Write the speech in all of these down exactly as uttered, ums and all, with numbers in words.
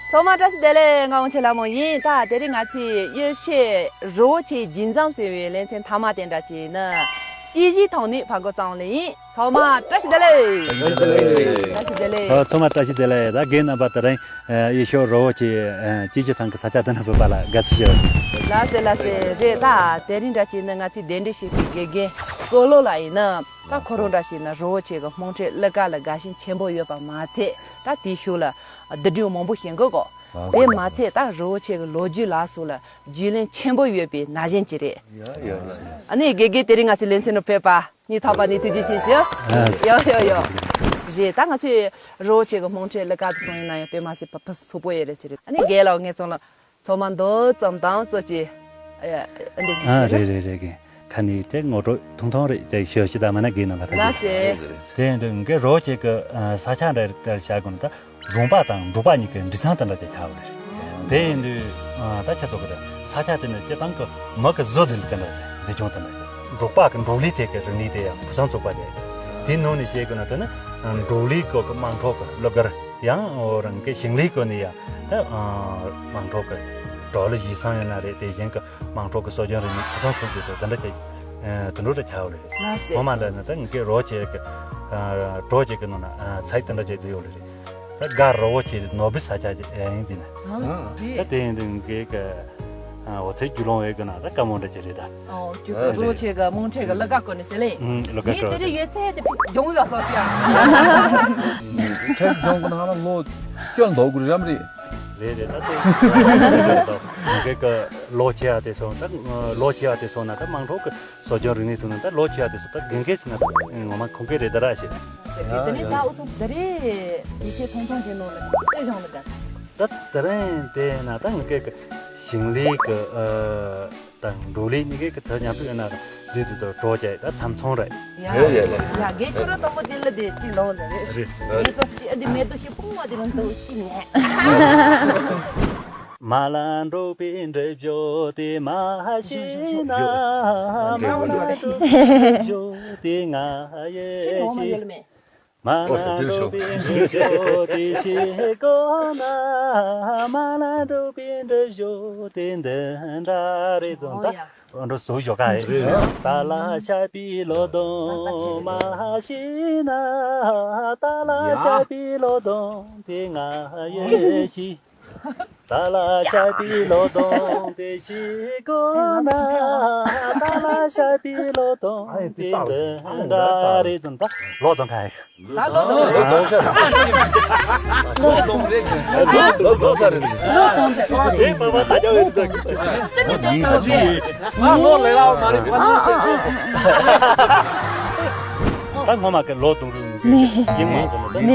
ཚང་མ་བཀྲ་ཤིས་བདེ་ལེགས། ང་དབང་ཆེན་ལྷ་མོ་ཡིན། ད་དེ་རིང་ང་ཚོས་ཡེ་ཤེས་རི་བོ་ཆེའི་རྒྱུན་འཛོམས་ཟེར་བའི་ལེ་ཚན་མཐའ་མ་དེ་འདྲ་ཅིག་ནི་སྐྱིད་གཤིས་ཐོག་ནས་ཕར་འགོ་བརྩམས་ལེ་ཡིན། ཚང་མ་བཀྲ་ཤིས་བདེ་ལེགས། བཀྲ་ཤིས་བདེ་ལེགས། བཀྲ་ཤིས་བདེ་ལེགས། ཨ། ཚང་མ་བཀྲ་ཤིས་བདེ་ལེགས། ད་རྒན་རྣམ་པ་དེ་རིང་ཡེ་ཤེས་རི་བོ་ཆེའི་སྐྱིད་གཤིས་ཐང་གི་ས་ཆ་དེ་ན་བུད་པ་ལ་དགའ་བསུ་ཞུ། ལགས་སེ་ལགས་སེ། རེད། ད་དེ་རིང་འདྲ་ཅིག་ནི་ང་ཚོའི་གདན་འདྲེན་ཞུས་པའི་དགེ་རྒན་བསོད་ལོ་ལགས་ཡིན་ན། ད་ཁོ་རང་འདྲ་ཞིག་ན་རི་བོ་ཆེ་གི་རྨོངས་ཁྲོད་གླུ་གར་ལ་དགའ་ཞེན་ཆེན་པོ་ཡོད་པ་མ་ཚད། ད་དེའི་ཤུལ་ལ་རྡུལ་སྒྲིལ་མང་པོ་ཞིག་གི་གོ། དེ་མ་ཚད་ད་རི་བོ་ཆེ་གི་ལོ་རྒྱུས་ལ་སོགས་ལ་རྒྱུས་ལོན་ཆེན་པོ་ཡོད་པའི་ན་གཞོན་ཅིག་རེད། ཡ་ཡ་ཡ། ཨ་ནི་དགེ་རྒན་དེ་རིང་ང་ཚོའི་ལེ་ཚན་ནང་ཕེབས་པ་སྙིང་ཐག་པ་ནས་ཐུགས་རྗེ་ཆེ་ཞུ། ཡོ་ཡོ་ཡོ། རེད། ད་ང་ཚོས་རི་བོ་ཆེ་གི་རྨོངས་ཁྲོད་གླུ་གར་དེ་ཚོ་ཡིན་ན་ཡང་དཔེ་མ་སྲིད་པ་ཕུན་སུམ་ཚོགས་པོ་ཡོད་རེད་ཟེར་རེད། ཨ་ནི་རྒན་ལགས་ངེད་ཚོ་ལ། ཚང་མ་མདོ་ཙམ་དང་སོགས་ཀྱི། ཨ། འདི་ཨ། རེད་རེད་རེད། རྒན་ཁ་ནས་དེ་ངོ་སྤྲོད་ཐུང་ཐུང་རེད། དེ་ཞུ་ཞུ་ད་མ་ན་རྒན་ནང་ལ་ད། ལགས་སེ། དེ་ཡིན་དུས་ངའི་རོ་ཅིག་གི་ས་ཆ་འདྲ་རེད། ད་བྱ་དགོས་ན་ད་རོང་པ་དང་འབྲོག་པ་གཉིས་ཀྱི་འབྲས་ཚང་དེ་འདྲ་ཅིག་ཆགས་པ་རེད། དེ་ཡིན་དུས་ད་ཁྱེད་ཚོ་གི་ས་ཆ་དེ་ནི་སྤྱིར་བཏང་གི་མི་གི་བཟོ་དེ་འདྲ་དེ་འདྲ་མཛེས་ལྗོངས་དེ་འདྲ། འབྲོག་པ་གི་འབྲོག་ལས་ཐད་ཀྱི་རིག་གནས་དེ་ཡང་ཕུན་སུམ་ཚོགས་པ་རེད། དེ་ནང་ནས་བཤད་དགོས་ན་དེ་ནི་འབྲོག་ལས་སྐོར་གི་དམངས་ཁྲོད་ཀྱི་གླུ་གར། ཡང་འོ་རང་གི་ཞིང་ལས་སྐོར་ནས་ཡང་ད་དམངས་ཁྲོད་ཀྱི་བྲོ་གླུ་གཞས་བཟང་ཡིན་ན་རེད། དེ་བཞིན་གྱི་དམངས་ཁྲོད་ཀྱི་སྲོལ་རྒྱུན་རིག་གནས་ཕུན་སུམ་ཚོགས་པའི་དེ་འདྲ་ཅིག་དེ་འདྲ་ཅིག་ཆགས་ཡོད་རེད། ལགས་སེ། ངོ་མ་འདྲ་ན་ད་ངི་གི་རོ་ཅིག་གི་བྲོ་ཅིག་གི་ནང་ན་ཚིག་དེ་འདྲ་ཅིག་བརྩི་ཡོད་རེད། ད་ག་རི་བོ་ཆེ་ནོར་བུའི་ས་ཆ་ཅིག་ཡིན་ཟེར་ན། ད་དེ་ཡིན་དུས་ངི་གི་འོ་ཚེ་རྒྱུ་ལོང་བའི་གི་ན་ད་དཀའ་མོ་འདྲ་ཅིག་རེད་ད། ཨོ། ཁྱོད་ཚོ་རི་བོ་ཆེ་གི་རྨོངས་ཁྲོད་གི་གླུ་གར་སྐོར་ནས་ཟེར་ལེ། ཨུམ། གླུ་གར་ངས་སྐོར་དེ་རིང་ཡོད་ཚད་དེ་སྦྱོང་ཡག་སོགས་ཤག་ཁྲེས་སྦྱོང་གི་ནང་ལ་ལོ་བཅོ་ལྔ་འགྲོ་གི་རེད་མ་རེད། རེད་རེད། ད་དེ་ངེད་ཀྱི་ལོ་ཆེ་བ་དེ་སོང་ད། ལོ་ཆེ་བ་དེ་སོང་ན་ད་དམངས་ཁྲོད་ཀྱི་སྲོལ་རྒྱུན་རིག་གནས་ཐོག་ནས་ད་ལོ་ཆེ་བ་དེ་སོང་ད་དགེ་རྒན་ཟེར་ན་ད་ངོ་མ་ཁོང་གི་རེད་ད་ར་ཞེས། དེ་ནས་ད་འུ་ཚོ་འདི་རེད་ཡིག་ཚད་ཐུང་ཐུང་གི་ནང་ལ་དཔེ་སྦྱོང་ལ་དགའ་ས། ད་དེ་རིང་དེ་ན་ད་ངེད་ཀྱི་ཞིང་ལས་ཀྱི་ཨ། དང་འབྲོག་ལས་གཉིས་ཀའི་ཚོ་མཉམ་དུ་ཡོད་ན་འདི་དུ་དུ་གྲོགས་བྱས་ད་ཚམ་ཚོང་རེད། ཡ་ཡ་ཡ་ཡ། ཡ་རྒན་ཁྱོད་རང་དང་པོ་དེ་ལ་དེ་ཅི་ལོང་ཟེར་རེད། རེད། ངེད་ཚོ་ཅི་ཨ་འདི་མེ་ཏོག་ཞིག་སྤུངས་བ་དེ་རང་དུ་ཅི་ངས། མ་ལ་འགྲོགས་པའི་འདྲི་བྱོ་དེ་མ་ཤེས་ན། མ་ལ་འགྲོགས་པའི་འདྲི་བྱོ་དེ་ང་ཡེ་ཤེས། མ་ན་འགྲོ་པའི་འདྲི་ཤོག་དེ་ཤེས་དགོས་ན། མ་ན་འགྲོ་པའི་འདྲི་ཤོག་དེ་འདི་འདྲ་རེད་ཙང་ད། འགྲོ་སུ་ཞོག་ག་ཡིན། ད་ལ་ཤ་པི་ལོ་དོང་མ་ཤེས་ན། ད་ལ་ཤ་པི་ལོ་དོང་དེ་ང་ཡེ་ཤེས། ད་ལ་ཤ་པི་ལོ་དོང་དེ་ཤེས་དགོས་ན། ད་ལ་ཤ་པི་ལོ་དོང་དེ་འདི་འདྲ་རེད་ཙང་ད་ལོ་དོང་ག་ཡིན། ད་ལོ་དོང་། ལོ་དོང་ཤ། ལོ་དོང་རེད། ལོ་དོང་ཤ་རེད། ལོ་དོང་དེ་ཚོ་རེད། ང་ལོ་ལས་ལ་མ་རེད། ད་ངོ་མ་གི་ལོ་དོང་རུ་ཡིག་མ་ཙོ་ན་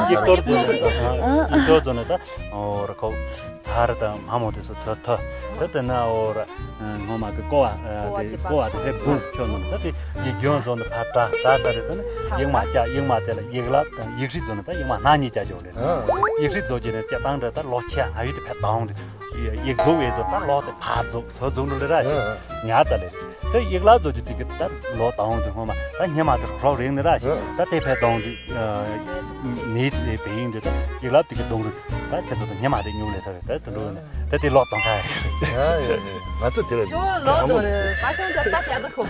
ཡིག་གཏོར་ཙོ་ན་ད་ཡིག་གཏོར་ཙོ་ན་ད་འོ་ར་ཁོ་ཚར་དང་མ་མོ་དེ་ཚོ་ཐོ་ཐོ་ད་དེ་ན་འོ་ར། ངོ་མ་གི་ཀོ་བ་དེ་ཀོ་བ་དེ་ཕེབས་དགོས་ཆོག་ནོ། ད་དེ་ཡིག་རྒྱུན་བཟོ་ནི་ཕར་དྲ་ད་ད་རེད། ད་ནི་ཡིག་མ་བཅའ་ཡིག་མ་དེ་ལ་ཡིག་ལབ་དང་ཡིག་ཧྲིལ་བཟོ་ནི་ད་ཡིག་མ་སྣ་གཉིས་བཅའ་ཆོག་རེད། ཡིག་ཧྲིལ་བཟོ་རྒྱུ་ནི་སྤྱིར་བཏང་རེད། ད་ལོ་ཆེ་ཨ་ཡུ་དེ་ཕེབས་དང་དེ་ཡིག་རྫོགས་བས་ཚོ་ད་ལོ་དེ་ཕར་རྫོགས་ཚོ་རྫོགས་འགྲོ་ལེ་ར་ཞིག་ཉ་ཙ་ལེ། ད་ཡིག་ལབ་བཟོ་རྒྱུ་དེ་གི་ད་ལོ་དང་དེ་ངོ་མ་ད་ཉི་མ་དེ་རོགས་རེག་ནི་ར་ཞིག་ད་དེ་ཕེབས་དང་དེ་ནི་དེ་བེ་ཡིན་དེ་ད་ཡིག་ལབ་དེ་གི་གདོང་རུ་ད་ཁྱེད་ཚོ་ད་ཉི་མ་དེ་ཉུང་ལེ་ད་རེད། ད་དེ་འགྲོ་ནི། ད་དེ་ལོག་གཏོང་ཁ་ཡ། ཡ་ཡ་ཡ། ང་ཚོ་དེ་ལ་ཁྱོད་ལོག་དོ་རེད། པ་ཆུང་ད་ལྟ་བྱ་ད་ཁོ།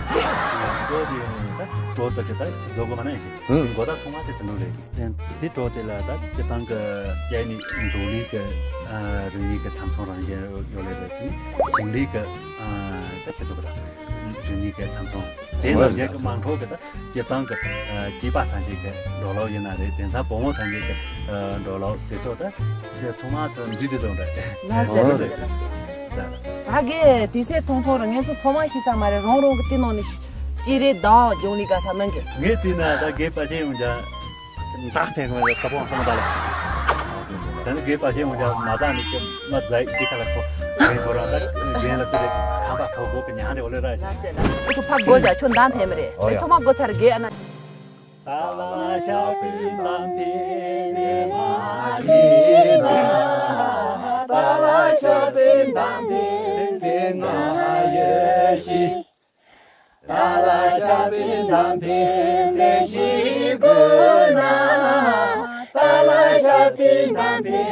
འགྲོ་དེ་ད་འགྲོ་ཙ་གི་ད་རྫོགས་གོ་མ་ན་ཡིན་ཞིག་འགོ་ད་ཚོང་བ་དེ་དེ་འགྲོ་རེད། དེ་འགྲོ་དེ་ལ་ད་སྤྱིར་བཏང་གི་སྐྱེ་ནི་འགྲོ་ལི་གི་རིག་གནས་གི་ཚམ་ཚོང་རང་བཞིན་ཡོད་ལེ་རེད། དེ་ཞིང་ལི་གི་ད་ཁྱེད་ཚོ་གི་ད་རིག་གནས་གི་ཚམ་ཚོང་། དེ་ནང་བཞིན་གི་དམངས་ཁྲོད་གི་ད། སྤྱིར་བཏང་གི་སྐྱེས་པ་ཐམས་ཅད་ཀྱི་འགྲོ་ལུགས་ཡིན་ན་རེད། དེང་སང་བུ་མོ་ཐམས་ཅད་ཀྱི་འགྲོ་ལུགས་དེ་ཚོ་ད་ཚེ་ཚང་མ་ཚོ་འདི་འདི་དང་འདྲ། ལགས་སེ་ལགས་སེ་ལགས་སེ། ད་གི་དུས་ཚོད་ཐུང་ཐུང་རུ་ངེད་ཚོ་ཚང་མ་ཤི་ས་མ་རེད། རང་རང་གི་དེ་ནང་ནས་ཅི་རེད་དང་སྦྱོང་ལི་ག་ས་མིན་གི། ངས་བལྟས་ན་ད་གི་པ་ཆེ་ཡོང་ཅག་མདའ་འཕེན་གི་མ་རེད། ས་བོན་སོང་ད་ལ། ད་ནི་གི་པ་ཆེ་ཡོང་ཅག་མ་ད་ནི་གི་མ་ཛའི་འདི་ཁ་ལ་ཁོ་རྒན་ཁོ་རང་ད་རྒན་ལ་ཚེ་རེད། ཁང་པ་ཁོ་སྒོ་གི་ཉ་རེ་འོ་ལེ་ར་ཞིག་ལགས་སེ་ལགས་སེ། ཁོ་ཚོ་ཕ་སྒོ་ཅག་ཁྱོད་མདའ་འཕེན་མི་རེད། ཨོ་ཡ། ཚང་མ་སྒོ་ཚར་གི་ཨ་ན། ད་ལ་ཤ་པི་འདམ་པི་དེ་མ་ཤི་ན། ད་ལ་ཤ་པི་འདམ་པི་དེ་ང་ཡེ་ཤི། ད་ལ་ཤ་པི་འདམ་པི་དེ་ཤི་དགོས་ན། ད་ལ་ཤ་ པའི་འདམ་པའི་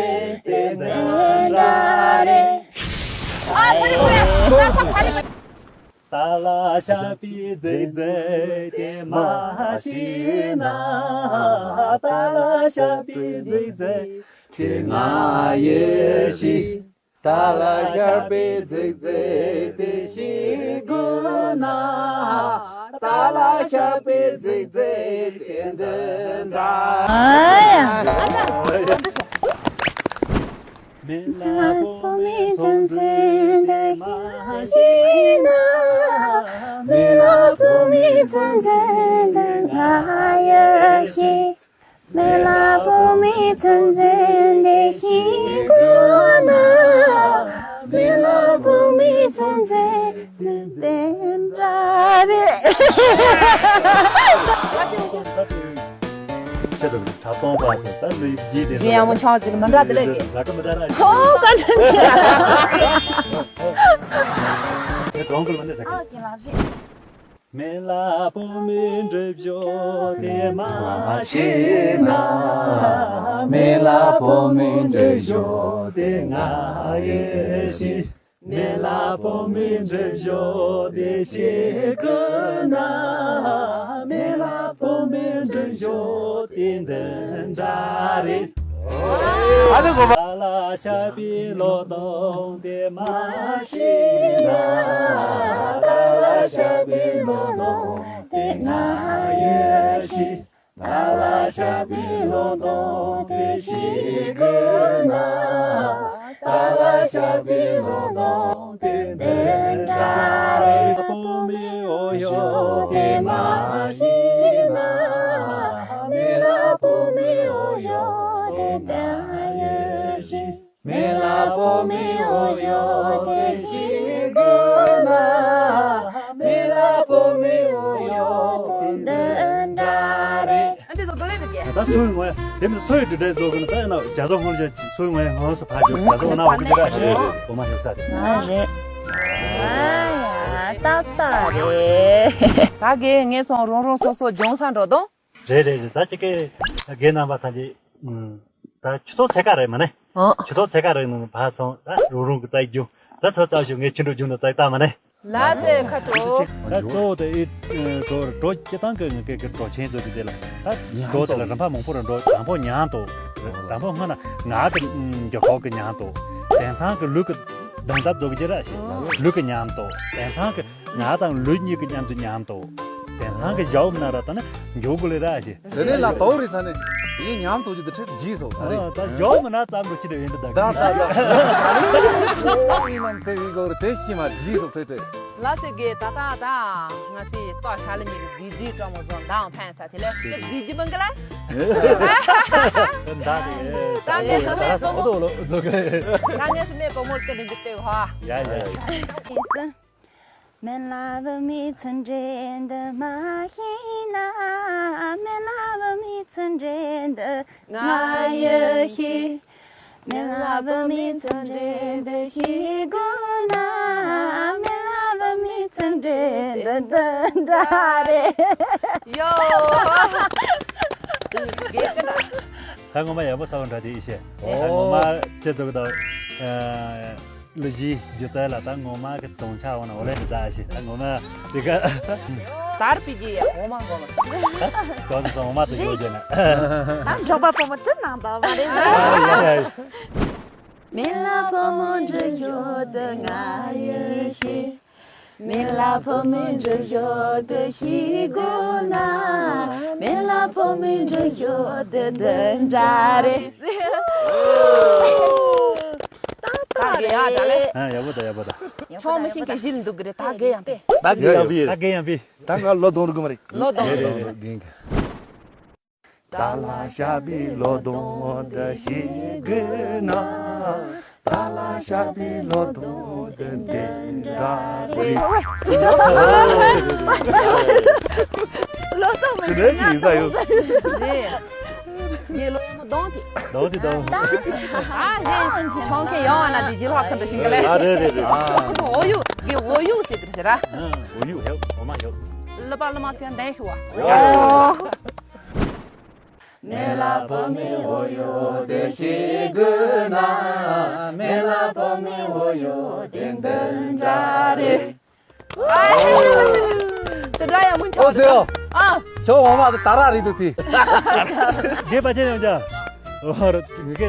དེ་འདི་འདྲ་རེད། ཨ། ད་ལ་ཞགས་པའི་རྫིག་རྫིག་དེ་མ་ཤེས་ན། ད་ལ་ཞགས་པའི་རྫིག་རྫིག་དེ་ང་ཡི་ཤེས། ད་ལ་ཞགས་པའི་རྫིག་རྫིག་དེ་ཤེས་དགོས་ན། ད་ལ་ཞགས་པའི་རྫིག་རྫིག་དེ་འདི་འདྲ། ཨ་ཡ། མི་ལ་བུ་མོའི་ཚོད་འཛིན་འདི་ཤེས་ན། མི་ལ་བུ་མོའི་ཚོད་འཛིན་འདི་ང་ཡི་ཤེས། མི་ལ་བུ་མོའི་ཚོད་འཛིན་འདི་ཤེས་དགོས་ན། མི་ལ་བུ་མོའི་ཚོད་འཛིན་འདི་དེ་འདྲ་རེད། ཁྱེད་ཚོ་གྲྭ་པ་སོང་ད་ལོས་རྗེས་དེ་རྗེས་ཡང་མོ་ཆང་ཟིག་མི་འདྲ་དེ་ལས་ཀྱི། ར་ཀ་མི་འདྲ་ར། ཧོ་བཀའ་དྲིན་ཆེ། ངས་གྲོང་གི་ལོ་ནས་ར་ཀ། ཨོ་ཀྱི་ལབ་རེད། མི་ལ་བུ་མོའི་འདྲི་བྱོ་དེ་མ་ཤེས་ན། མི་ལ་བུ་མོའི་འདྲི་བྱོ་དེ་ང་ཡི་ཤེས། མི་ལ་བུ་མོའི་འདྲི་བྱོ་དེ་ཤེས་དགོས་ན། མི་ལ་བུ་མོའི་འདྲི་བྱོ་དེ་འདི་འདྲ་རེད། ཨ་ནི་གོ་བ། ད་ལ་ཞགས་པའི་ལོ་ཏོག་དེ་མ་ཤེས་ན། ད་ལ་ཞགས་པའི་ལོ་ཏོག་དེ་ང་ཡི་ཤེས། ད་ལ་ཞགས་པའི་ལོ་ཏོག་དེ་ཤེས་དགོས་ན། ད་ལ་ཞགས་པའི་ལོ་ཏོག་དེ་འདི་འདྲ་རེད། བུ་མོའི་འོ་ཞོ་དེ་མ་ཤེས་ན། མི་ལ་བུ་མོའི་འོ་ཞོ་དེ་འདི་ཡི་ཤེས། མི་ལ་བུ་མོའི་འོ་ཞོ་དེ་ཤེས་དགོས་ན། མི་ལ་བུ་མོའི་འོ་ཞོ་དེ་འདི་འདྲ་རེད། ཨ་འདི་ཚོ་དོ་ལེ་རེད་ཀྱི། ད་སོའི་ངོས་དེ་མི་སོའི་དུ་དྲན་བཟོ་གི་ན། ད་ཡིན་ན་རྒྱ་བཟོ་ཧོན་རྒྱ་སོའི་ངོས་ཧོན་སུ་ཕ་ཇོ་རྒྱ་བཟོ་ན་འོ་གི་ར་ཤེས་རེད། འོ་མ་ཡོད་ས་རེད། ང་རེད། ཨ་ཡ་ཏག་ཏག་རེད། ད་གི་ངས་སོང་རོང་རོང་སོ་སོ་ལྗོངས་ས་འགྲོ་དོང་། རེད་རེད་རེད། ད་ཅི་ཀའི་རྒན་རྣམ་པ་ཐམས་ཅད་ད་ཆུ་ཚོད་ཚད་ཀ་རེད་མ་ནི། ཨོ། ཆུ་ཚོད་ཚད་ཀ་རེད་ནང་ཕར་སོང་། ད་རུང་རུང་གི་རྩ་རྒྱུ་ད་ཚོད་རྩ་ཞུ་ངས་ཁྱི་འགྲོ་རྒྱུ་ན་རྩ་ད་མ་ནི། ལ་སེ་ཁ་ཏོ། ད་གཙོ་བོ་དེ་ཨི་འགྲོ་འགྲོ་སྤྱི་བཏང་གི་ངས་ཀའི་གི་འགྲོ་ཆེན་ཚོ་གི་དེ་ལ་ད་འགྲོ་དེ་ལ་རིམ་པ་མང་པོ་རེད། འགྲོ་དང་པོ་ཉམས་དོ། དང་པོ་སྔོན་ན་ང་གི་རྒྱ་ཁོག་གི་ཉམས་དོ། དེང་སང་གི་ལུས་ཀྱི་གདོང་འདབ་རྫོགས་ཀྱི་ར་ཞེས་ལུས་ཀྱི་ཉམས་དོ། དེང་སང་གི་ང་དང་ལུས་གཉིས་ཀྱི་མཉམ་དུ་མཉམ་དུ། དེང་སང་གི་ཞའོ་མི་ན་ར་ད་ནི་འཇོག་དགོས་ལེ་ར་ཞེ། དེ་ནས་ལ་དོ་རི་ས་ནས་ངས་མཉམ་དུ་ཅི་དུ་ཁྲིད་རྗེས་སོ་ད་རེ། ཨ་ད་ཞའོ་མི་ན་ཙམ་རུ་ཁྲིད་དེ་ཡིན་འདི་ད་ད་གི་ད་ད་ཡིན་ནམ་དེ་ཡིན་གོ་རེ་དེ་ཤི་མ་རྗེས་སོ་ཁྲིད་ཁྲིད། ལ་སེ་གེ་ད་ད་ད་ང་ཚོས་ཏོ་ཧྲ་ལ་ཉིད་ཀྱི་རྫི་རྫི་ཀྲོ་མོ་ཟོ་འདང་ཕན་ས་དེ་ལས་རྫི་རྫི་མང་གི་ལ། ད་ད་ད་ད་ངས་སུ་མེད་པ་མོར་ཏེ་ལིང་གི་ལྟེ་བ། ཡ་ཡ་ཡ། མི་ལ་བུ་མོའི་ཚུལ་འདྲེན་འདི་མ་ཤེས་ན། མི་ལ་བུ་མོའི་ཚུལ་འདྲེན་འདི་ང་ཡི་ཤེས། མི་ལ་བུ་མོའི་ཚུལ་འདྲེན་འདི་ཤེས་དགོས་ན། མི་ལ་བུ་མོའི་ཚུལ་འདྲེན་འདི་འདི་འདྲ་རེད། ཡོ། དགེ་གི་ན། ད་ངོ་མ་ཡག་པོ་ས་བ་འདྲ་དེ་ཡིན་ཤེས། ད་ངོ་མ་ཅེ་ཙོ་གི་ད། ལུ་ཞིའི་སྒྱུ་རྩལ་ལ་ད་ངོ་མ་གི་བཙོང་ཆ་འོང་ན་འོ་ལེ་འདི་ད་ཤི་ད་ངོ་མ་དེ་ག་དར་པི་ཀི་ཡ་འོ་མ་འགོ་མ། ཅོག་ཙེ་འོ་མ་དུ་ཡོད་ཀྱི་ན། ད་འབྲོག་པ་ཕོ་མོ་དུ་ནང་དུ་མ་རེད། ཡ་ཡ། མི་ལ་ཕོ་མོ་འདྲི་ཞོ་དུ་ང་ཡི་ཤི། མི་ལ་ཕོ་མོ་འདྲི་ཞོ་དུ་ཤི་གོ་ན། མི་ལ་ཕོ་མོ་འདྲི་ཞོ་དུ་དུ་འདྲ་རེད། ད་གེ་ཡ་ད་ལེ། ཨ་ཡག་པོ་ད་ཡག་པོ་ད། ཆོ་མི་ཤིང་གི་ཞིལ་འདུག་གི་རེད། ད་གེ་ཡང་པེ། ད་གེ་ཡང་པེ། ད་གེ་ཡང་པེ། ད་ང་ལོ་གདོང་རུ་གི་མ་རེད། ལོ་གདོང་རེད་རེད་རེད། ད་ལ་ཤ་པི་ལོ་གདོང་འདི་ཤི་གི་ན། ད་ལ་ཤ་པི་ལོ་གདོང་འདི་འདི་འདྲ་རེད། ལོ་གདོང་མི་དེ་འདྲ་ཅིག་ཡིན་ས་ཡོད། རེད། ངའི་ལོ་ཡང་མོ་གདོང་དེ། གདོང་དེ་གདོང་། ཨ་ཧེ། ཆོང་ཁེ་ཡོང་བ་ན་དེ་ཇི་ལྷག་ཁ་འདྲ་ཤིང་གི་ལེ། ཨ་རེད་རེད་རེད། ཨ་སོ་འོ་ཡུ་གི་འོ་ཡུ་ཟེར་དེ་ཟེར་ར། འོ་ཡུ་ཧེ་འོ་མ་ཡོད། ལ་པ་ལ་མ་ཚུན་ལྡན་ཤུ་བ། ཨོ། མེ་ལ་བུ་མི་འོ་ཡོ་དེ་ཤི་གུ་ན། མེ་ལ་བུ་མི་འོ་ཡོ་དེ་འདི་འདྲ་རེད། དེ་འདྲ་ཡང་མུན་ཆོག་ཨོ་ཙེ་ཨོ། ཨ། ཁྱོད་འོ་མ་དེ་ད་ར་རེད་འདུག་དེ། དགེ་བ་ཅན་ཡང་ཅང་། ཨོ་ར་ངི་གེ་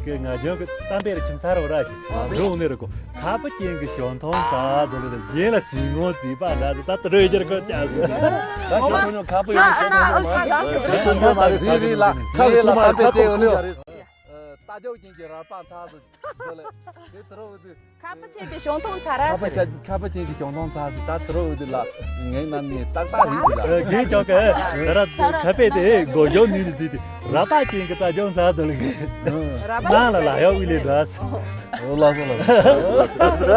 གེ་ང་ཇོ་གི་གཏམ་དཔེ་ར་ཁྱིམ་ཚར་བ་ར་ཞིག་འགྲོ་འོང་ནི་ར་གོ། ཁ་པ་ཅན་གི་ཞོན་ཐོང་ས་ཟོ་ལེ་ལ་གཞན་ལ་སིང་ངོ་རྩིས་པ་འདྲ་ཟེར་ད་དུ་རོལ་རྒྱུར་ཁོ་ཅག་ཟེར། ད་ཞོན་ཐོང་ཉོ་ཁ་པ་ཡོང་ཞོན་ཐོང་ཉོ་མ་རེད། ཞོན་ཐོང་ཉོ་མ་རེད། ཟི་རི་ལ་ཁ་ལ་ཐུག་མ་རེད། ཁ་ཐུག་ཐུག་ཡོད་རེད། ད་ཅོག་ཅན་གྱི་ར་པ་ཚ་ཟེར་ཟོ་ལེ། དེ་དུ་རོ་འོ་དུ། ཁ་པ་ཅན་གྱི་ཞོན་ཐོང་ཚ་ར་ཟེར། ཁ་པ་ཅན་གྱི་ཞོན་ཐོང་ཚ་ཟེར་ད་དུ་རོ་འོ་དུ་ལ་ངའི་རྣམ་སྨིན་ཏག་ཏག་རེད་དུ་ལ། དགེ་ཅོག་གི་ད་ར་ཁ་པས་དེ་གོ་ཞོ་ནུས་ནི་ཟིག་དེ་ར་པ་ཅན་གྱི་ད་ཅོག་ཚ་ཟོ་ལེ་གི། ནང་ལ་ལ་ཡོག་ཨི་ལེ་འདྲ་ཟེར། ཨོ་ལགས་སོ་ལགས་སོ།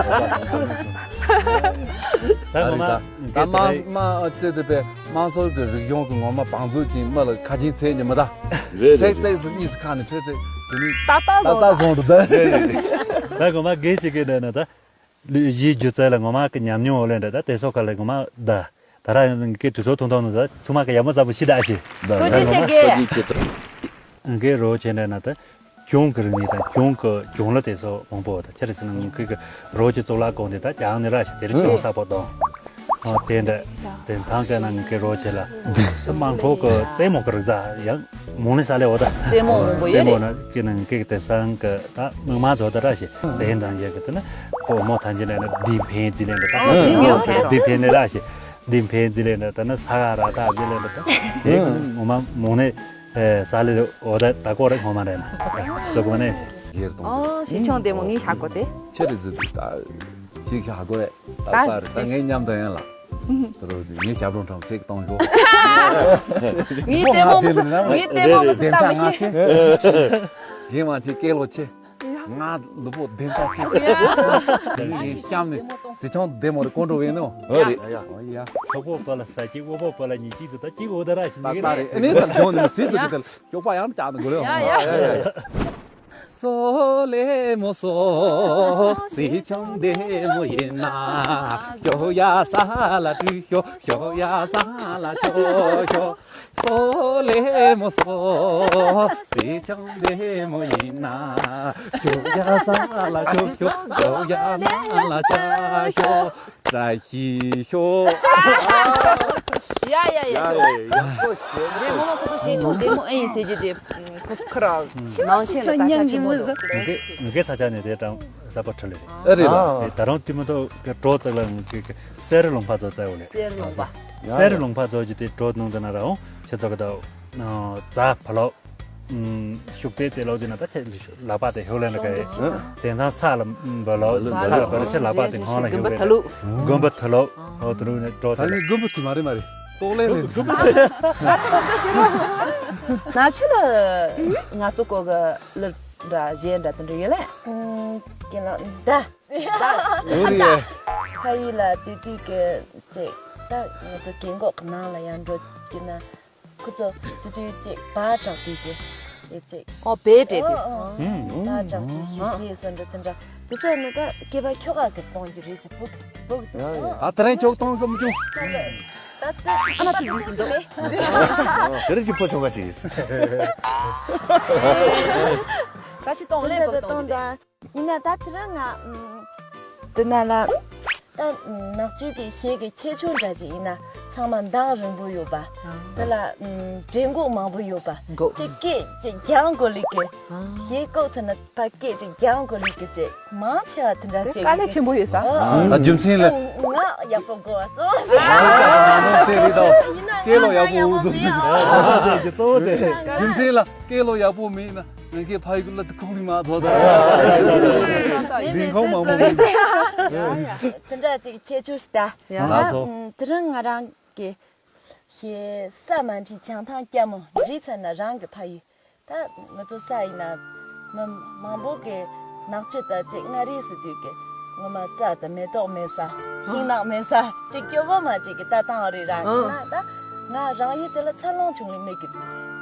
ད་ངོ་མ་ད་དམངས་དམངས་ཨ་ཙེ་དེ་པས་དམངས་སྲོལ་གྱི་རིག་གཞུང་གི་ངོ་མ་བང་མཛོད་ཅིག་མི་ལ་ཁ་ཆེན་ཚད་ཉི་མ་ད། རེད་རེད་ཚེག་ཚེག་སུ་གཉིས་སུ་ཁ་ནས་ཆོས་ཚེག་དེ་ནི་ཏག་ཏག་ཏག་ཏག་བཟུང་འདུག་ད། རེད་རེད་རེད། ད་ངོ་མ་དགེ་ཅིག་གི་འདྲ་ན་ད། ལུས་གཞིའི་སྒྱུ་རྩལ་ལ་ངོ་མ་གི་ཉམས་མྱོང་འོ་ལེ་འདྲ་ད་དེ་སོགས་ག་ལ་ངོ་མ་ད། ད་ར་ཡང་གི་དུས་ཚོད་ཐུང་ཐུང་ནང་ད་ཚུགས་མ་གི་ཡག་མོ་ཚ་པོ་ཤི་ད་ཨ་ཤི། ད་ཐུགས་རྗེ་ཆེ་གེ། ཐུགས་རྗེ་ཆེ་ཏོ། གི་རོ་ཆེ་འདྲ་ན་ད། གྱོང་གི་རིག་གནས་དང་གྱོང་གི་གྱོང་ལ་དེ་ཚོ་མང་པོ་ད་ཆེ་རེ་ཟེར་ན་ངུ་གི་གི་རོ་ཆེ་གཙུག་ལག་ཁང་དེ་ད་ཀྱང་ནི་ར་ཤ་དེ་རེ་ཆེ་བ་ས་པོ་དང་། ཨ་དེ་འདྲ་དེ་ཚང་ཀ་ན་ངུ་གི་རོ་ཆེ་ལ་དམངས་ཁྲོད་གི་རྩེད་མོ་གི་རིག་རྩལ་ཡང་མོ་ནི་ས་ལེ་འོ་ད། རྩེད་མོ་མང་པོ་ཡོད་རྩེད་མོ་རེད། ན་ཅི་ན་ངུ་གི་དེ་སང་གི་ད་མིག་དམར་ཚོ་ད་ར་ཤེ་དེ་འདྲ་ཡ་གི་དེ་ན་ཁོ་མོ་ཐང་ཅི་ན་ན་དིན་ཕན་ཅི་ལེ་འདྲ་ད་ཨ་དིན་ཕན་དིན་ཕན་ནི་ར་ཤེ་དིན་ཕན་ཅི་ལེ་འདྲ་ད་ན་ས་ག་ར་ད་ཅི་ལེ་འདྲ་ད་དེ་གི་ངོ་མ་མོ་ནི། ཨེ་ས་ལེ་འོ་ད་ད་ཀོ་རེ་ངོ་མ་རེད་ན། སོ་གོ་ནས་ཡེར་གཏོང་། ཨོ་ཞིག་ཆུང་དེ་མོ་ངའི་ཤ་གོ་དེ། ཆེ་རེ་ཟི་ད་ཅིག་ཤ་གོ་རེད་ད་ད་པར་ད་ངའི་མཉམ་དུ་ཡན་ལ། དེ་རོ་ངའི་ཞབས་རོང་ཁྲོམ་ཚེག་གཏོང་ཞོ། ངའི་ལྟད་མོ་ངའི་ལྟད་མོ་མི་སྲིད་ད་མི་ཤེས། རྒན་མ་ཆེ་སྐད་ལོ་ཆེ། ང་ལུ་པོ་བདེན་ཚ་ཆེ། ཡ། ངའི་གཤམ་ནས་སི་ཆང་བདེ་མོ་རེ་ཀོན་འགྲོ་བས་ནོ། ཨོ་རེད། ཡ་ཡ། ཚོགས་པོ་པ་ལ་ས་གཅིག་དབུ་པོ་པ་ལ་ཉིས་གཅིག་ཙི་ད་གཅིག་འོ་ད་ར་ཞིག་ད་ནི་ད་རེད། ཨ་ནི་ད་ལྗོངས་ནས་སི་ཙི་ད་ལ་ཞོགས་པ་ཡང་བཅག་ནི་དགོས་རེད། ཡ་ཡ། སོ་ལེ་མོ་སོ་སི་ཆང་བདེ་མོ་ཡིན་ན། ཞོ་ཡ་ས་ལ་ཏུ་ཞོ་ཞོ་ཡ་ས་ལ་ཞོ་ཞོ། སོ་ལེ་མོ་སོ་སི་ཆང་བདེ་མོ་ཡིན་ན། ཞོ་ཡ་ས་ལ་ཞོ་ཞོ་ཞོ་ཡ་ན་ལ་ཅ་ཞོ་བཀྲ་ཤིས་ཤོག་ཡ་ཡ་ཡ། ཡ་ཡ་ཡག་པོ་ཞེ་པོ། རེད་མོ་མོ་ཁོ་ཚོ་ཞེ་ཆུང་བདེ་མོ་ཨེ་ཡིན་ཟེར་གྱི་དེ་ཁོ་ཚོ་ཁོ་ར་ནང་ཆེན་ལ་ད་ཆ་ཆེན་པོ་འདུག་ངེད་ཀྱི་ངེད་ཀྱི་ས་ཆ་ནས་དེ་གྲངས་གསར་པ་ཁྲི་ལེ་རེད། ཨེ་རེད་ལ། ཨེ་ད་རུང་དུས་མ་གཏོགས་ཀྱི་གྲོགས་ཚོ་ལ་ངེད་ཀྱི་གསེར་ལུང་པ་ཚོ་བཙལ་བ་ལེ། གསེར་ལུང་པ། གསེར་ལུང་པ་ཚོ་གྱི་དེ་གྲོགས་ནང་དུ་ན་ར་འོང་ཁྱེད་ཚོ་གི་ད་རྫ་ཕ་ལོ། ཤུགས་རྩེད་རྩེད་ལོག་ཅིག་ན་ད་ཁྱེད་ལག་པ་དེ་ཧོ་ལན་ལ་ག་ཡེ། དེང་སང་ས་ལ་འབབ་ལོག་ས་ལ་འབབ་ལོག་ཁྱེད་ལག་པ་དེ་ཁང་ལ་ཧོ་ག་ཡེ། དགོན་པ་ཐ་ལུ། ཨོ་དུ་རུ་ནས་འགྲོ་ད་དེ་ནི་དགོན་པ་དེ་མ་རེད་མ་རེད། ཏོག་ལེ་ལེ། ནག་ཆུ་ལ་ང་ཚོ་གོ་ག་ལ་འདྲ་གཞས་འདྲ་དེ་འདྲ་ཡོད་ལེ། ཀྱེ་ལ་ད། ད། ཨོ་རེད། ཕ་ཡུལ་ལ་དེ་དུས་ཀྱི་ཅེ་ད་ང་ཚོ་རྒན་གོག་གི་ནང་ལ་ཡང་འགྲོ་གི་ན། ཁོ་ཚོ་དེ་དུས་ཅིག་བ་དྲག་དུས་ཀྱི་དེ་ཅིག་ཨོ་བེ་ཏྲེ་དུས། ཨོ་ཨོ་ཨོ། བ་དྲག་དུས་ཀྱི་ཨོ་ཡེ་སོ་འདྲ་དེ་འདྲ་དེ་ཚོ་ནི་ད་སྐྱེས་པ་ཁྱོ་ག་གི་གཏོང་རྒྱུ་རེད་ཟེར་བུ་བུ་གི་ཡ་ཡ། ཨ་ད་རེན་ཁྱོག་གཏོང་གི་མི་བྱུང་། ད་ད་ཨ་ན་ཚུགས་འདུག་འདུག་མེད། དེ་རིགས་ཀྱི་ཕོ་ཆུང་ག་ཅིག་ཡིན། ད་ཅི་གཏོང་ལེན་བུ་གཏོང་དེ། ཡིན་ན་ད་དེ་རིང་ང་ཨམ། དེ་ན་ལ། ད་ནག་ཆུ་གི་གཞས་ཀྱི་ཁྱད་ཆོས་འདྲ་ཅིག་ཡིན་ན་ཚང་མ་མདངས་རིང་པོ་ཡོད་པ། དེ་ལ་ཨམ། འགྲེང་འགོག་མང་པོ་ཡོད་པ། འགོག་ཅིག་སྐད་ཅིག་རྒྱང་གོ་ལི་གི། གཞས་བཀོག་ཚར་ན་ཕ་སྐད་ཅིག་རྒྱང་གོ་ལི་གི་ཅིག་མང་ཆེ་བ་དེ་འདྲ་དེ་ཅིག་དཀའ་ལས་ཆེན་པོ་ཡོད་ས། ཨ་རྒྱུ་མཚན་ལ། ང་ཡག་པོ་གོ་བ་གཙོ་བོ་དེ་རེད་དོ། སྐད་ལོ་ཡག་པོ་འུ་ཚོ་གཙོ་བོ་དེ་རྒྱུ་མཚན་ལ་སྐད་ལོ་ཡག་པོ་མེད་ན། ང་གིས་ཕ་ཡུལ་ལ་ཁུག་ལི་མ་ཐོག་ད། ལིང་ཁོང་མང་པོ་མིན། དེ་འདྲ་ཅིག་ཁྱད་ཆོས་ཤིག་ད། ཡ། ལགས་སོ། དེ་རིང་ང་རང་གི་ཞེ་ས་མ་འཁྲིད་བྱང་ཐང་སྐྱ་མོ་འདྲིས་ཚར་ན་རང་གི་ཕ་ཡུལ། ད་ང་ཚོ་ས་ཡིན་ན་མི་མང་པོ་གི་ནག་ཆུ་ད་ཅིག་མངའ་རིས་སུ་དུས་ཀྱི་ངོ་མ་རྩྭ་དང་མེ་ཏོག་མེད་ས་ཤིང་ནགས་མེད་ས་ཅིག་སྐྱོ་བོ་མ་ཅིག་གི་ལྟ་སྟངས་རེད་ར། ཡིན་ན་ད་ང་རང་ཡུལ་དེ་ལ་འཚར་ལོངས་བྱུང་ལེ་མེད་གི་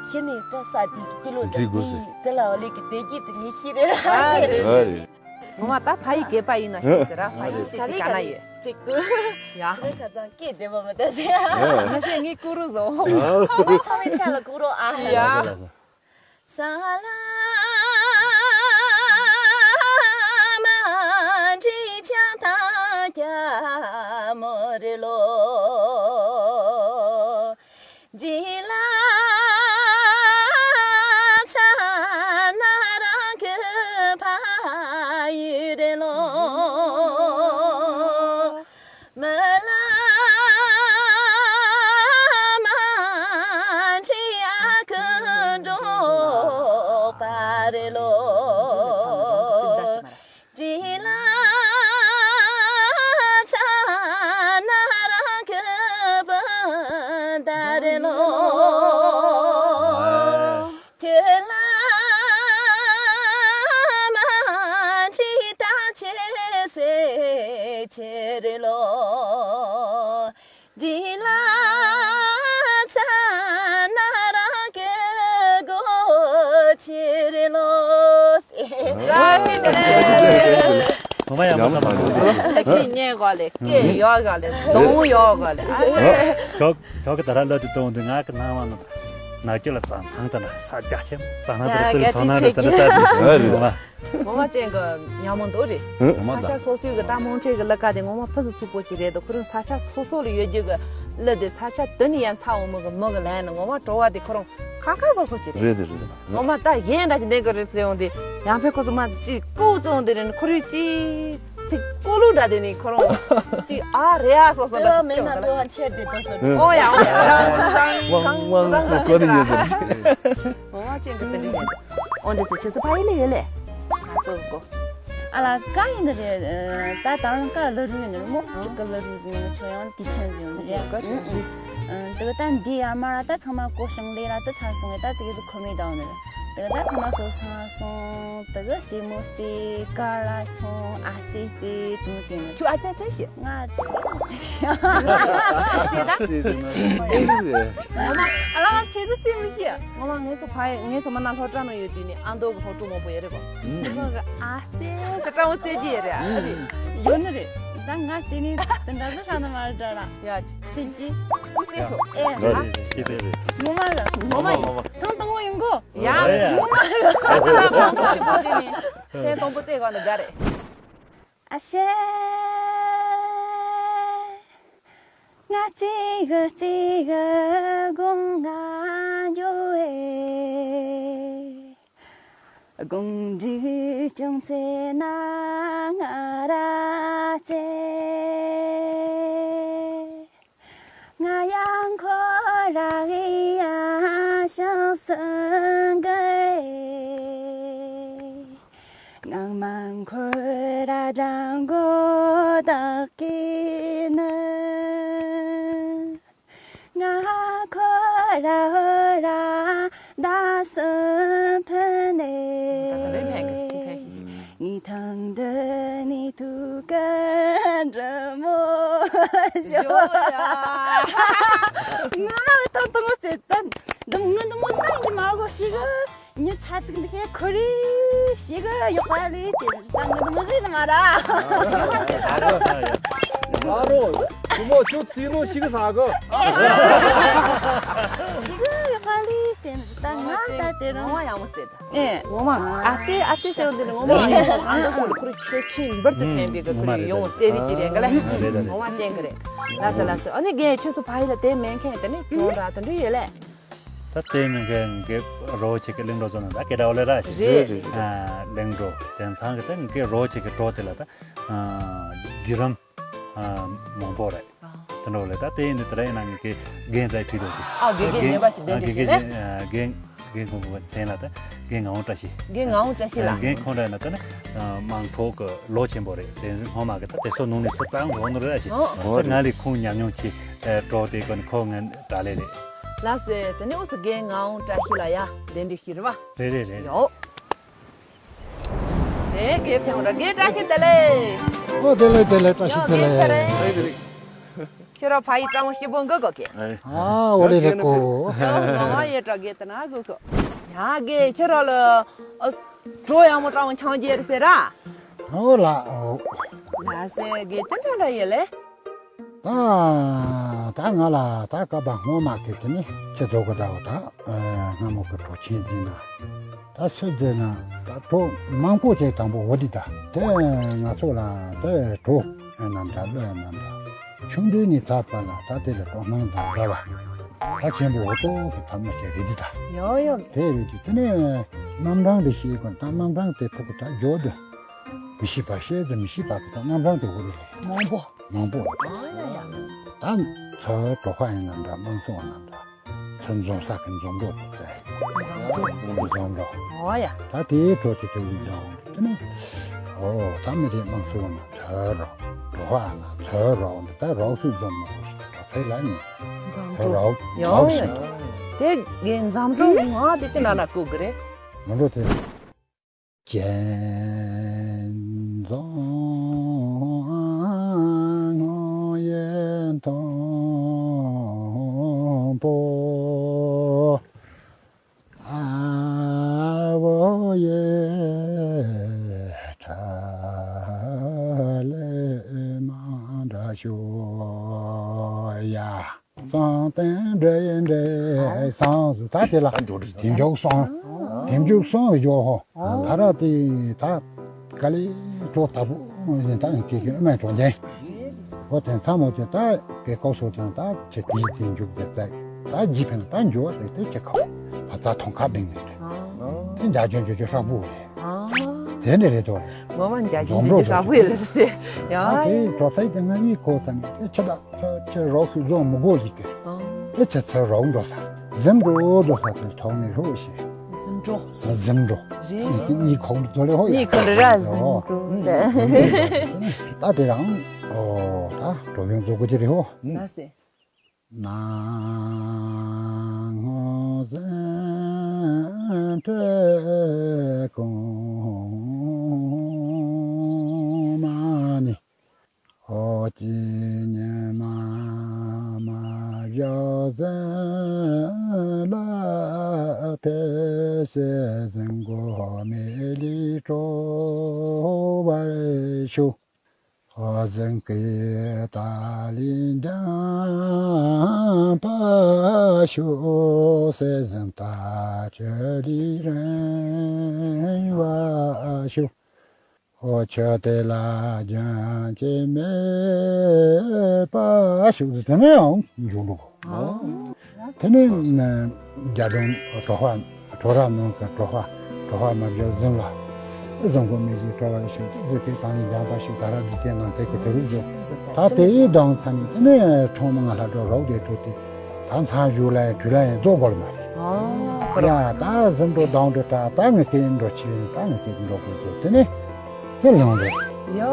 གཞི་ནས་ད་ས་དེ་གི་སྐྱིད་ལོ་འདྲི་དགོས་ཟེར། དེ་ལ་འོ་ལེ་གི་བདེ་སྐྱིད་དེ་ངས་ཤེས་རེད་ར། ཨ་རེད། ངོ་མ་ད་ཕ་ཡི་སྐད་པ་ཡིན་ན་ཤེས་ཟེར་ར། ཕ་ཡི་ཅིག་ཅིག་ག་ན་ཡོད། ཅིག་ཀུ། ཡ། ཁ་ཚང་སྐད་བདེ་པོ་མི་འདུག་ཟེར། ང་ཤེས་ངའི་ཀུ་རུ་བཟོ། ཁོ་མོ་ཚང་མའི་ཆ་ལ་ཀུ་རུ་ཨ། ཡ། ས་ལ་མ་འདྲི་ཅང་ཐང་ཀྱ་མོ་རེ་ལོ། འདྲི་ལ་ཚ་ན་རང་གི་ཕ་ཡུལ་རེ་ལོ། མ་ལ་མ་འདྲི་ཨ་ཁུ་འགྲོ་པ་རེ་ལོ། འདྲི་ལ་ཚ་ན་རང་གི་བུ་ད་རེ་ལོ། ཁྱེད་ལ་མ་འདྲི་ད་ཆེ་སེ་ཆེ་རེ་ལོ། འདྲི་ལ་ཚ་ན་རང་གི་སྒོ་ཆེ་རེ་ལོ། བཀྲ་ཤིས་བདེ་ལེགས། ངོ་མ་ཡག་པོ་བསམ་པ་འདུག་ལེགས་སེ་ཉན་དགོས་ལེ། སྐད་ཡོད་དགོས་ལེ། གདོང་ཡོད་དགོས་ལེ། ཨ་ཙི། ཁྱོད་ཁྱོད་ཀྱི་ད་ར་ལ་དུ་གཏོང་དུས་ང་གི་སྣང་བ་ནང་ནག་ཀྱི་ལ་ཙང་ཐང་ད་ན་ས་རྒྱ་ཆེན་ཙང་ན་ད་ར་ཙི་ལ་ཚོ་ན་ར་ད་ན་ད་ངོ་མ་ཅན་གི་ཉམས་མོ་འདུག་རེད། ངོ་མ་ས་ཆ་སོ་སོའི་གི་ད་མོང་ཁྲེ་གི་ལ་ཀ་དེ་ངོ་མ་ཕུ་སུ་ཚུགས་པོ་ཅིག་རེད་དོ། ཁོ་རང་ས་ཆ་སོ་སོ་ལ་ཡོད་རྒྱུ་གི་ལ་དེ་ས་ཆ་དེ་ནི་ཡང་ཚ་འོ་མོ་གི་མི་གི་ལན་ནི་ངོ་མ་བྲོ་བ་དེ་ཁོ་རང་ཁ་ཁ་སོ་སོ་ཅིག་རེད། རེད་དེ་རེད། ངོ་མ་ད་གཞན་འདྲ་ཅིག་འདེང་གི་རེད་ཟེར་ཡོང་དེ་ཡང་ཕེ་ཁོ་ཚོ་མ་ཅིག་ཀུ་ཙོང་དེ་རེད། ཁོ་རང་ཅིག་ཕི་ཀོ་ལུ་འདྲ་དེ་ནི་ཁོ་རང་ཅིག་ཨ་རེ་ཨ་སོ་སོ་འདྲ་ཅིག་ཁྱེར་དེ་དོ་སོ། ཨོ་ཡ་ཨོ་ཡ། ཝང་ཝང་སོ་སོ་ནི་ཉེ་ཟེར། ངོ་མ་ཅན་གི་དེ་འདྲ་ཡིན། ཨོ་འདི་ཚོ་ཁྱེད་ཚོ་ཕ་ཡུལ་ལ་ཡོད་ལེ། ང་ཚོ་གོ། ཨ་ལ་ཀ་ཡིན་ནི་རེད། ད་ད་རང་ཀ་ལ་རུ་ཡིན་ནི་རེད་མོ། ཀ་ལ་རུ་ཟིན་ནི་ཆོ་ཡང་དེ་ཆེན་ཟིན་ནི་རེད། ཀ་ཆེན་ཟིན། དེ་ག་ད་འདི་ཡར་མར་ད་ཚང་མ་གོ་ཞིང་ལས་ལ་ད་ཚར་སོང་ངས་ད་ཙི་གེ་ཟིག་ཁོ་མེད་དང་ནི་རེད། དེ་ག་ད་ཚང་མ་སོ་སང་སོང་། དེ་ག་རྩེད་མོ་རྩེ་ཀ་ལ་སོང་། ཨ་རྩེ་རྩེ་དུང་རྩེ་ནི། ཁྱོད་ཨ་ཙེ་ཙེ་ཤི། ང་ཙེ་ཙེ་ཤི། ཙེ་ད། ཙེ་ཙེ་ན་ཙེ་ཙེ་རེད། ཨ་ལ་ང་ཙེ་ཙེ་ཙེ་མི་ཤི། ངོ་མ་ངའི་ཚོ་ཕ་ཡི་ངའི་ཚོ་མ་ན་སློབ་གྲྭ་ནང་ཡོད་དུས་ནི་ཨ་མདོ་གི་སློབ་ཕྲུག་མང་པོ་ཡོད་རེད་གོ། ཨ་ཙེ་ཙེ་སྐྲ་མོ་ཙེ་ཅི་ཡོད་རེད། ཨ་རེད། ཡོད་ནི་རེད། ད་ང་ཙེ་ནི་དེ་འདྲ་ཟི་ཧྲ་ནི་མ་རེད་ད་ར། ཡ་ཙེ་ཅི་ཙེ་ཤོ་ཨེ་ར། ངོ་མ་ལ་ངོ་མ་ཡིན། ཐང་དང་པོ་ཡིན་གོ། ཡ་ངོ་མ་ལ་ཐང་དང་པོ་ཞིག་པོ་ཙེ་ནི་ཐེངས་དང་པོ་ཙེ་ག་ནི་དགའ་རེད། ཨ་ཤེ། ང་ཙི་གི་ཙི་གི་དགོང་ང་འགྱོ་ཨེ། དགོང་འདྲི་ཅུང་ཙེ་ན་ང་ར་ཙེ། ང་ཡང་ཁོ་ར་གི་ཡང་ཤང་སང་གི་ཨེ། ངང་མང་ཁོ་ར་དྲང་གོ་དག་གི་ནི། ང་ཁོ་ར་ཧོ་ར་ད་སུན་ཕན་ནེ། ད་ད་རེ་ཕན་གི་ཕན་གི། ངི་ཐང་དུ་ནི་ཐུག་ག་འདྲ་མོ་ཞོ་ཡ། ང་ལ་ད་ད་མོ་ཟེར་ད་འདི་མོ་ང་འདི་མོ་ད་ཡིན་གི་མ་གོ་ཤི་གི། ཉི་ཆ་ཚིག་འདི་ཁའི་ཁོ་རི་ཞིག་ཡོག་པ་ལི་ཅི་ད་ངི་མི་ཟིན་མ་ར། ཨ་རོ། ཁྱོད་མོ་ཁྱོད་རྩིས་ནོ་ཞིག་ཧྲ་གོ། ཞིག་ཡོག་པ་ལི་ཅི་ད་ང་ད་དེ་རང་ངོ་མ་ཡག་མོ་རྩེ་ད། ཨེ་ངོ་མ་ཨ་ཙི་ཨ་ཙི་ཟེར་འདི་ནི་ངོ་མ་ཨ་ང་ཁོ་ལ་ཁོ་རི་ཆོས་ཆེན་འབུར་དུ་ཐོན་པའི་གི་ཁོ་རི་ཡོང་རྩེ་རི་ཅི་རེད་ག་ལ་ངོ་མ་ཅན་གི་རེད། ལ་སི་ལ་སི་ཨ་ནི་རྒན་ཁྱོད་ཚོ་ཕ་ཡི་ལ་དེ་མེན་མཁན་དེ་ནི་ཁྱོད་ར་དེ་འདྲ་ཡོད་ལེ། ད་དེ་མིན་གི་ངའི་རོ་ཆེ་གི་གླིང་འགྲོ་ཚོ་ན་ད་སྐད་གྲགས་ལེ་ར་ཞིག་རེད། རེད། ཨ་གླིང་འགྲོ་དེང་སང་གི་ད་ངའི་རོ་ཆེ་གི་འགྲོ་དེ་ལ་ད་ཨ་བརྒྱུད་རིམ་ཨ་མང་པོ་རེད། ཨ་དེ་འགྲོ་ལེ་ད་དེ་ཡིན་དུས་དེ་ར་ཡིན་ན་ངའི་གི་རྒན་ཚའི་ཁྲིད་དོ་ཞིག་ཨ་དགེ་རྒན་ངེས་པ་ཞིག་ཨ་གདན་དྲི་དགེ་ཞིག་རྒན་རེད། ཨ་རྒན་རྒན་ཁོང་གི་མཚན་ལ་ད་རྒན་ངག་དབང་བཀྲ་ཤིས། རྒན་ངག་དབང་བཀྲ་ཤིས་ལགས། རྒན་ཁོང་ར་ན་ད་ནི་མང་ཚོགས་ཀྱི་ལོ་ཆེན་པོ་རེད། དེ་སྔོན་མ་གི་ད་དེ་ཚོ་ནང་ནས་ཚོ་གཙང་རོགས་ནོར་ར་ཞིག་ཨོ། ད་ང་ལས་ཁོང་ཉམས་མྱོང་ཆེ་གྲོགས་དེ་ཀོ་ནི་ཁོ་ངན་དྲ་ལེ་རེད། ལགས་སེ་དེ་ནས་འུ་ཚོ་རྒན་ངག་དབང་བཀྲ་ཤིས་ལགས་ཡ་གདན་འདྲེན་ཞུས་རེད་བ། རེད་རེད་རེད། ཡོ། དེ་རྒན་ཁྱོད་ར་རྒན་བཀྲ་ཤིས་བདེ་ལེགས། ཨོ་བདེ་ལེགས་བདེ་ལེགས། བཀྲ་ཤིས་ཡོ་བདེ་རྒན་ལེགས། ཁྱེད་རེད། ཁྱོད་ར་ཕ་ཡི་བཀྲ་མོ་སྐྱིད་པོ་འགོ་གོ་གེ། ཨ་འོ་ལེ་ལེ་ཀོ། ཡོ་ངག་དབང་ཡེ་བཀྲ་རྒན་དེ་ན་གོ་གོ། ཡ་རྒན་ཁྱོད་ར་ལ་ཨ་བྲོ་ཡག་མོ་བཀྲ་མོ་འཆང་རྒྱུ་རེད་ཟེར་ར། ཨོ་ལགས། ཨོ། ལགས་སེ་དགེ་ཅི་འདྲ་འདྲ་ཡིན་ལེ། ད་ད་ང་ལ་ད་སྐབས་སྔོན་མ་གི་དེ་ནི་ཁྱེད་ཚོ་གི་ད་འོ་ད་སྔ་མོ་གི་གྲོགས་ཆེན་འཛིན་ན་ད་སུ་འཛིན་ན་ད་གྲོགས་མང་པོ་ཅིག་དང་པོ་འོ་དེ་ད་དེ་ང་ཚོ་ལ་དེ་གྲོགས་ཨེ་རྣམ་འདྲ་བློ་ཨེ་རྣམ་འདྲ་ཆུང་དུས་ནས་ཚར་པ་ལ་ད་དེ་ལ་གྲོགས་སྣང་དང་འདྲ་བ་ད་ཆེན་པོ་འོ་ཏོ་གི་ཚབ་མ་ཞིག་རེད་དེ་ད་ཡོ་ཡོ་དེ་རེད་དེ་དེ་ནས་རྣམ་གྲངས་དེ་ཤེས་དགོས་ད་རྣམ་གྲངས་དེ་ཕུག་གི་ད་འཇོག་དུ། མི་ཤེས་པ་ཤེས་ཙམ་མི་ཤེས་པ་གི་ད་རྣམ་གྲངས་དེ་འོ་རེད་ལེ། མང་པོ། མང་པོ། ཨ་ཡ་ཡ། ད་ཚོ་གྲོགས་ཁ་ཡིན་ནམ་འདྲ་དམངས་སྲོལ་ནམ་འདྲ་ཚོ་འཛོམས་ས་གི་འཛོམས་གྲོགས་དེ་ཚེ། འཛོམས་གྲོགས། འཛོམས་གྲོགས། ཨོ་ཡ། ད་དེའི་གྲོགས་དེ་ཚོ་ཡིན་འདྲ་འོང་དེ་ནི། ཨོ་ད་མི་དེ་དམངས་སྲོལ་ན་ཚོ་རོགས་གྲོགས་ཁ་ན་ཚོ་རོགས་འདི་ད་རོགས་སུ་འཛོམས་ནོ་གྲོགས་ཚེ་ལ་ནི། འཛོམས་ཚོ་གྲོགས། རོགས་ཡོ་ཡོ། དེ་གི་འཛོམས་གྲོགས་ང་དེ་ཅི་ན་ན་ལྐུག་གི་རེད། མི་འགྲོ་དེ། ཀྱེ་འཛོམས་ངོ་ཡེ་མཐོན་པོ། ཨ་བོ་ཡེ་ཁྲ་ལེ་མ་འདྲ་ཤོ་ཡ། གསང་བསྟན་འདྲ་ཡིན་འདྲ་གསང་ཟུ་ད་དེ་ལ་ད་འགྲོ་འགྲོ་དེ་མཇུག་སོང་། དེ་མཇུག་སོང་བའི་འཇོག་ཧོ། ད་ར་དེ་ད་ག་ལེ་གྲོགས་དར་པོ་ཡིན་ད་ཡིན་སྐད་ཀྱི་ཨ་མའི་གྲོགས་ཅན། ཧོ་དེ་ཚང་མོ་ཅེ་ད་གེ་ཀོ་སོ་དང་ད་ཆེ་དེ་དེ་མཇུག་དེ་ད་ད་ཇི་ཕན་ད་འཇོག་དེ་དེ་ཆེ་ཁ་བ་ད་ཐོང་ཁ་ལྡིང་ནས་རེད། དེ་འཇའ་ཆུང་ཆུང་ཆུང་ཧྲག་པོ་རེད། དེ་འདྲ་རེད་དོ། ངོ་མ་འཇའ་ཆུང་ཆུང་ཆུང་ཧྲག་པོ་ཡོད་ལ་རེད་ཟེར་ཡ། ད་དེ་གྲོགས་ཚེ་དེ་ང་གཉིས་ཁོ་ཚང་དེ་ཆེ་ད། ཁྱེད་རོགས་སུ་བཟོ་མི་དགོས་ཞིག་གི། ཨང་། དེ་ཁྱེད་ཚོ་རོགས་འགྲོ་ས། གཟིམ་འགྲོ་འགྲོ་ས་དེ་ཐོག་ནས་རོགས་ཞེས། གཟིམ་འགྲོ། གཟིམ་འགྲོ། རེད། གཉིས་གཉིས་ཁོག་འགྲོ་ལེ་ཧོ་ཡ། གཉིས་ཁོག་འགྲོ་ར་གཟིམ་འགྲོ། ད་དེ་རང་། ཨོ་ད་འགྲོ་ཡོང་འགྲོ་དགོས་ཀྱི་རེད་ཧོ། ལ་སེ། ནང་སྔོ་ཟན་བྲེ་གོང་མ་ནི། ཨོ་ཅི་ཉི་མ་མ་བཞག་ཟིན་ལ་ཕེ་སེ་ཟིན་གོ་མེ་ལི་ཀྲོ་བར་ཤུ། ཨོ་ཟིན་ཀི་ཏ་ལི་འཇམ་པ་ཤུ་སེ་ཟིན་ཏ་ཅི་ལི་རིང་བ་ཤུ། ཨོ་ཆོས་དེ་ལ་རྒྱུན་ཅི་མེད་པ་ཞིག་ཏུ་དེ་ནས་ཡང་འབྱུང་འགྲོ། དེ་ནས་རྒྱ་དོན་གྲོགས་པ་གྲོགས་ར་ནང་གི་གྲོགས་པ་གྲོགས་པ་མ་བྱོ་གཟིམ་ལ་གཟིམ་གོ་མི་ཞིག་གྲོགས་པ་ཞིག་གཟི་གི་དང་ནི་འཇམ་པ་ཞིག་ག་ར་འདི་དེ་ནང་དེ་གི་དེ་རུ་འཇོག་ད་དེ་ཡི་དང་ཚ་ནི་དེ་ནས་ཁྲོམ་ང་ལྷ་འགྲོ་རོགས་དེ་ཐུག་སྟེ། ད་མཚམས་བཞུགས་ལ་ཡང་དུས་ལ་ཡང་རྫོགས་དགོས་མ་རེད། ཡ་ད་གཟིམ་འགྲོ་ལྡང་འགྲོ་ད་ད་ངས་སྐད་འགྲོ་ཆེ་ད་ངས་སྐད་འགྲོ་དགོས་ཚོད་དེ་ནས་དེ་ལོང་རེད། ཡོ་ཡོ་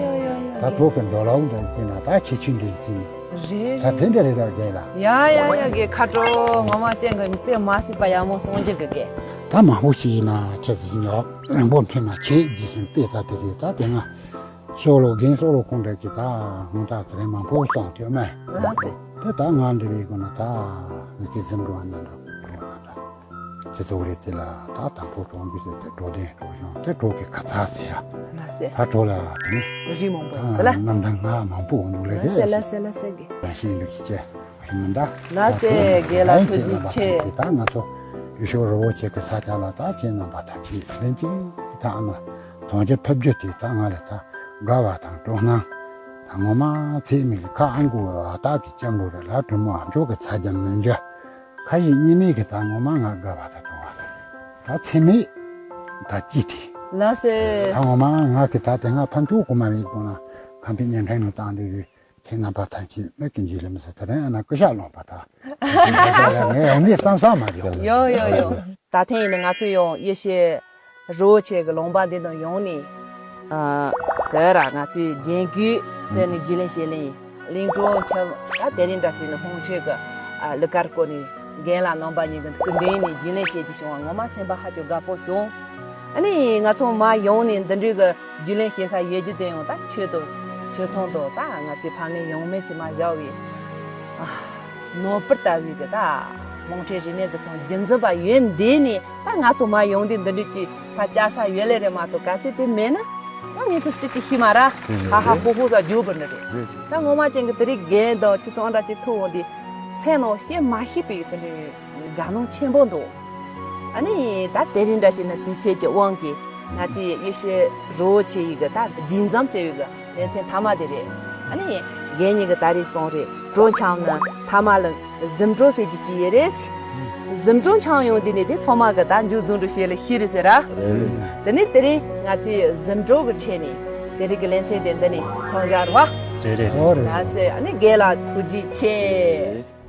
ཡོ་ཡོ། ད་བོད་ཀྱི་འགྲོ་ལ་འོང་དང་ཅི་ན་ད་ཁྱེད་ཆུ་འདུལ་ཚིག་རེད། ད་དེ་འདྲ་རེད་ད་རྒན་ལ། ཡ་ཡ་ཡ་རྒན་ཁ་དྲོ། ངོ་མ་ཅན་གྱི་དཔེ་མ་སྲིད་པ་ཡག་མོ་གསུང་རྒྱུ་གི་རྒན། ད་མང་པོ་ཞིག་ཡིན་ན་ཁྱེད་ཀྱི་ཉོག་རིང་པོ་འཕྲིན་ན་ཁྱེད་རྗེས་སུ་དཔེ་ད་དེ་རེད་ད་དེ་ང་། སོག་ལོ་རྒན་སོག་ལོ་ཁོང་འདྲ་གི་ད་ཧུང་ཏག་ཚེ་རིང་མང་པོ་སོང་དུས་མེད། ལགས་སེ། དེ་ད་ང་འདྲ་བའི་སྒོ་ན་ད་ངས་ཀྱི་གཟིམ་འགྲོ་བ་ན་འདྲ་འགྲོ་བ་ན་འདྲ། ཅི་ཚོ་རེད་དེ་ལ་ད་དང་པོ་གྲོང་གི་ཟེར་དེ་འགྲོ་དེ་འགྲོ་བྱུང་དེ་གྲོགས་ཀྱི་ཁ་ཚ་ཟེར་ཡ། ལགས་སེ། ད་གྲོགས་ལ་དེ་ནི། རི་མང་པོ་ཡོད་ཟེར་ལ། རྣམ་གྲངས་ང་མང་པོ་འོང་འདུག་ལ་ལགས་སེ་རེད། ལགས་སེ་ལགས་སེ་གི། རང་བཞིན་འདུག་ཅི་བྱས། ཞུ་མི་འདའ། ལགས་སེ་རྒན་ལགས་ཐུགས་རྗེ་ཆེ། ད་ང་ཚོ་ཡུལ་ཤུལ་རི་བོ་ཆེ་གི་ས་ཆ་ལ་ད་ཁྱེད་རྣམ་པ་ཐམས་ཅད་ལན་གཅིག་ད་ཨ་མ་དོན་གྱི་ཕེབས་རྒྱུ་དེ་ད་ང་ལ་ད་དགའ་བ་དང་སྤྲོ་སྣང་ད་ངོ་མ་ཚེ་མི་ལ་ཁ་ཨང་གུ་བ་ད་གི་སྐྱབས་འགྲོ་རེ་ལ་གྲུ་མོ་ཨ་མཆོག་གི་ཚ་རྒྱ་མི་འཇོ་ཁ་ཞིག་གཉིས་མེད་གི་ད་ངོ་མ་ང་དགའ་བ་ད་སྤྲོ་བ་ད་ཚེ་མི་ད་ཅི་དེ། ལགས་སེ། ད་ངོ་མ་ང་གི་ད་དེ་ང་ཕན་ཐོགས་གོ་མ་རེད་གོ་ན་ཁམས་པའི་བརྙན་འཕྲིན་ནང་བཏང་འདོད་ཡོད། ཁྱེད་རྣམ་པ་ཐམས་ཅད་མིག་གི་འཇིགས་ལས་མི་ཟེར་དེ་རིང་ཨ་ན་སྐུ་ཤ་ལོངས་པ་དང་། ངས་འོ་མི་བསམ་བསམ་མ་ཡོང་། ཡོ་ཡོ་ཡོ། ད་ཐེངས་ཡིན་ན་ང་ཚོ་ཡང་ཡེ་ཤེས་རི་བོ་ཆེ་གི་ལུང་པ་འདི་དང་ཡོང་ནས་ཨ་ག་ར་ང་ཚོའི་རྒན་རྒོན་དེ་ནི་རྒྱུས་ལེན་བྱེད་ལེན་ཡིན། གླིང་སྒྲུང་འཆམ་ད་དེ་རིང་འདྲ་སྲིད་ནི་ཧོང་ཆོས་ཀྱི་ཨ་གླུ་གར་སྐོར་ནས་རྒན་ལགས་རྣམ་པ་གཉིས་ཀྱི་སྐུ་མདུན་ནས་རྒྱུས་ལེན་བྱེད་རྒྱུ་བྱུང་བ་ངོ་མ་སེམས་པ་ཧ་ཅང་དགའ་པོ་བྱུང་། ཨ་ནི་ང་ཚོ་མ་ཡོང་ནས་འདི་འདྲའི་གི་རྒྱུས་ལོན་བྱེད་ས་ཡོད་རྒྱུ་དེ་ཡང་ད་ཁྱོད་དང་ཁྱོད་ཚང་དང་ད་ང་ཚོའི་ཕ་མེས་ཡང་མེས་ཚོས་མ་བཞག་པའི་ཨ་ནོར་བུ་ལྟ་བུའི་གི་ད་རྨོངས་ཁྲེལ་རིག་གནས་འདི་ཚང་རྒྱུན་འཛིན་པ་ཡོད་འདི་ནས་ད་ང་ཚོ་མ་ཡོང་དུས་འདི་འདྲའི་ཅིག་ཕ་བཅའ་ས་ཡོད་ལེ་རེད་མ་གཏོགས་གལ་སྲིད་དེ་མེད་ན་ ཨ་ནི་ཚོ་ཅི་ཅི་ཤི་མ་ར་ཧ་ཧ་ཧོ་ཧོ་ཟ་རྒྱུ་བུར་ནི་རེད། ད་ངོ་མ་ཅན་གི་དེ་རིགས་རྒན་དང་ཁྱི་ཚོ་འདྲ་ཅིག་ཐུག་འོང་དུས་སེམས་ནང་སྐྱེ་མ་ཤེས་པའི་དེ་འདྲའི་དགའ་སྣང་ཆེན་པོ་འདུག་ཨ་ནི་ད་དེ་རིང་འདྲ་ཞིག་ན་དུས་ཆེན་གྱི་དབང་གིས་ང་ཚོའི་ཡེ་ཤེས་རི་བོ་ཆེ་ཡི་གི་ད་རྒྱུན་འཛོམས་ཟེར་བའི་གི་ལེ་ཚན་མཐའ་མ་དེ་རེད། ཨ་ནི་རྒན་ཉིད་ཀྱི་ད་རེས་སོང་རེད། གྲོ་འཆམ་ནི་མཐའ་མ་ལ་གཟིམ་གྲོ་ཟེར་གྱི་ཅི་ཡེ་རེད། གཟིམ་གྲོ་འཆམ་ཡོང་དུས་ནས་དེ་ཚང་མ་གི་ད་མཇུག་རྫོང་འགྲོ་བྱེད་ལ་ཤི་རེད་ཟེར་ར། དེ་ནས་དེ་རིང་ང་ཚོའི་གཟིམ་གྲོ་གི་ཁྲོད་ནས་དེ་རིང་གི་ལེ་ཚན་དེ་འདི་ནས་མཚམས་བཞག་ར་བ། རེད་རེད། ཨོ་རེད། ལགས་སེ། ཨ་ནི་རྒན་ལགས་ཐུགས་རྗེ་ཆེ།